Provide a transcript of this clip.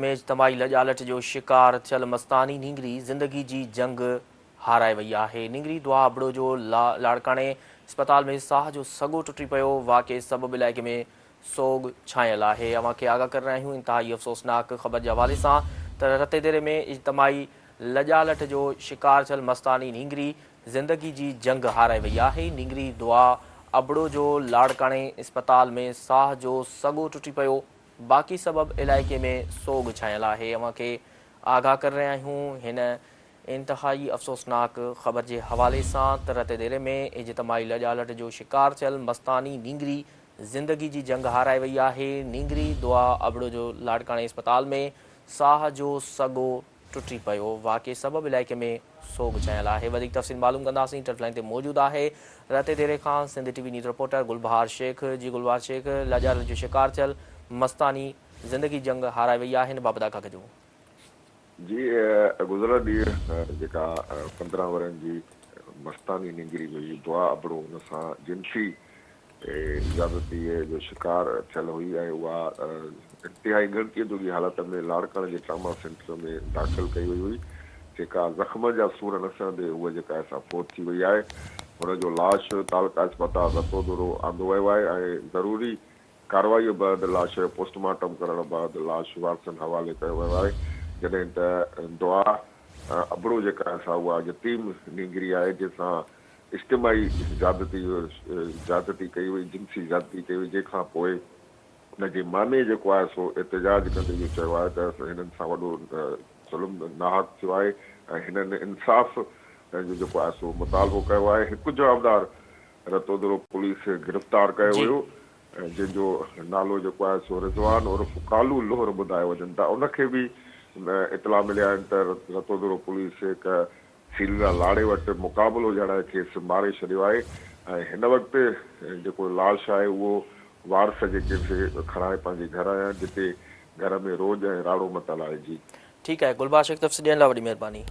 ۾ اجتماعي لڄالٽ جو شڪار ٿيل مستاني نينگري زندگي جي جنگ هارائي وئي آهي. نينگري دعا ابڙو جو لاڙڪاڻي اسپتال ۾ ساهه جو سڳو ٽٽي پيو، واقعي سبب علائقي ۾ سوڳ ڇانيل آهي. اوهان کي آگاهه ڪري رهيا آهيون انتهائي افسوسناڪ خبر جي حوالي سان ته رتيديري ۾ اجتماعي لڄالٽ جو شڪار ٿيل مستاني نينگري زندگي جي جنگ هارائي وئي آهي. نينگري دعا ابڙو جو لاڙڪاڻي اسپتال ۾ ساهه جو سڳو ٽٽي پيو، باقي سبب علائقي ۾ سوڳ ڇانيل آهي اوهان کي آگاهه ڪري رهيا آهيون هن انتهائي افسوسناڪ خبر جي حوالي سان ته رتيديري ۾ اجتماعي لڄالٽ جو شڪار ٿيل مستاني نينگري زندگي جي جنگ هارائي وئي آهي نينگري دعا ابڙو جو لاڙڪاڻي اسپتال ۾ ساهه جو سڳو ٽٽي پيو، واقعي سبب علائقي ۾ سوڳ ڇانيل آهي، وڌيڪ تفصيل معلوم ڪنداسين، ٽرف لائين تي موجود آهي رتي ديري کان Sindh T V news reporter Gulbahar Shaikh, جي گلبهار شيخ لاڄارل جو شڪار ٿيل مستاني زندگي جنگ هارائي وئي آهي، ان بابت آگاهه ڪجو. جي گذريل ڏينهن جيڪا 15 ورهين جي مستاني نينگري هئي دعا ابڙو ان سان جنسي زيادتيء جو شڪار ٿيل هئي ۽ اها انتهائي ڳڻتيء جوڳي حالت ۾ لاڙڪاڻي جي ٽراما سينٽر ۾ داخل ڪئي وئي هئي، جيڪا زخمن جا سور نه سهندي هوء جيڪا آهي سا فوت ٿي وئي آهي. هن جو لاش تعلقه اسپتال رتودورو آندو ويو آهي ۽ ضروري ڪارروائيء بعد لاش جو پوسٽ مارٽم ڪرڻ بعد لاش وارثن حوالي ڪيو ويو آهي، جڏهن ته دعا ابڙو جيڪا آهي سا اها يتيم نينگري آهي، جنهن سان اجتماعي زيادتي زيادتي ڪئي وئي، جنسي زيادتي ڪئي وئي، جنهن کان پوء ان جي معني جيڪو آهي سو احتجاج ڪندي اهو چيو آهي ته هنن سان وڏو ظلم ناحق ٿيو آهي ۽ هنن انصاف جو جيڪو آهي سو مطالبو ڪيو آهي، هڪ جوابدار رتودرو پوليس گرفتار ڪيو ويو جنهن جو نالو جيڪو آهي سو رضوان عرف ڪالو لوهر ٻڌايو وڃن ٿا، ان کي به اطلاع مليا آهن ته رتودرو پوليس هڪ سيلرا لاڙي وٽ مقابلو ڄاڻائي کيس ماري ڇڏيو آهي ۽ هن وقت جيڪو لاش آهي اهو وارث جيڪي سي کڻائي پنهنجي گهر آيا آهن جتي گهر ۾ روڄ ۽ راڙو متل آهي جي. ٺيڪ آهي گلبهار شيخ تفصيل ڏيڻ لاء وڏي مهرباني.